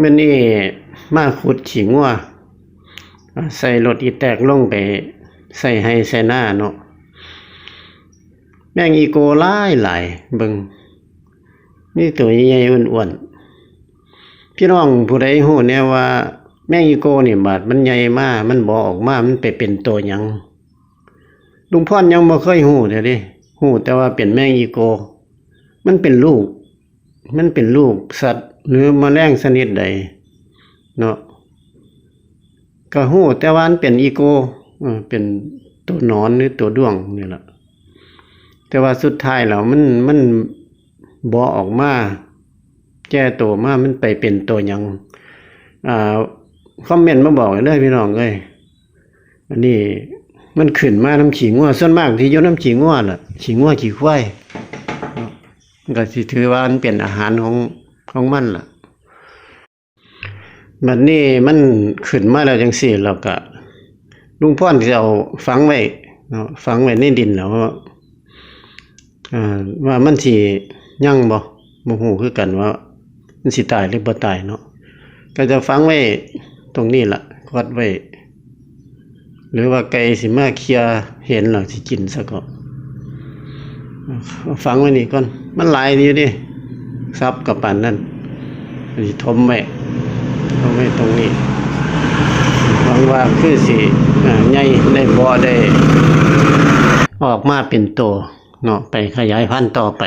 ມື້ນີ້ມາຂຸດຂີ້ງົວ ໃສ່ລົດອີແຕັກລົງໄປໃສ່ໄຮ່ໃສ່ນາເນາະ. ແມງອີໂກຫຼາຍໆ ເບິ່ງ ມີໂຕໃຫຍ່ໆ ອ້ວນໆ. ພີ່ນ້ອງຜູ້ໃດຮູ້ແດ່ວ່າ ແມງອີໂກນີ້ບາດມັນໃຫຍ່ມາ ມັນບໍ່ອອກມາ ມັນໄປເປັນໂຕຫຍັງ? ລຸງພອນຍັງບໍ່ເຄີຍຮູ້ເທື່ອເດ້ ຮູ້ແຕ່ວ່າເປັນແມງອີໂກ. ມັນເປັນລູກ ມັນເປັນລູກສັດ ຫຼື ແມະແລງຊະນິດໃດເນາະ ກໍຮູ້ແຕ່ວ່າມັນເປັນອີໂກ ເປັນໂຕໜອນ ຫຼື ໂຕດ້ວງນີ້ລະ. ແຕ່ວ່າສຸດທ້າຍແລ້ວມັນ ມັນບໍ່ອອກມາ ແກ່ໂຕມາ ມັນໄປເປັນໂຕຫຍັງ? ອ່າ ຄອມເມັນມາບອກເດີພີ່ນ້ອງເອີຍ. ອັນນີ້ມັນຂຶ້ນມານຳຂີ້ງົວ ສ່ວນມາກທີ່ຢູ່ນຳຂີ້ງົວລະ ຂີ້ງົວຂີ້ຄວາຍເນາະ ມັນກໍຊິຖືວ່າມັນເປັນອາຫານຂອງ ຂອງມັນລະ. ບັດນີ້ມັນຂຶ້ນມາແລ້ວຈັ່ງຊີ້ ແລ້ວກະລຸງພອນຊິເອົາຝັງໄວ້ເນາະ ຝັງໄວ້ໃນດິນແລ້ວ ເອີ ວ່າມັນຊິຍັງບໍ່ ບໍ່ຮູ້ຄືກັນວ່າມັນຊິຕາຍຫຼືບໍ່ຕາຍເນາະ. ກໍຈະຝັງໄວ້ຕົງນີ້ລະ ກອດໄວ້ ຫຼືວ່າໄກ່ຊິມາເຄຍເຫັນແລ້ວຊິກິນຊະເກາະ. ເອົາຝັງໄວ້ນີ້ກ່ອນ ມັນຫຼາຍຢູ່ເດ້ ຊັບກໍປານນັ້ນ. ອັນນີ້ຖົມໄວ້ ຖົມໄວ້ຕົງນີ້ ຫວັງວ່າຄືຊິ ເອີ ໃຫຍ່ໄດ້ບໍ່ ໄດ້ອອກມາເປັນໂຕເນາະ ໄປຂະຫຍາຍພັນຕໍ່ໄປ.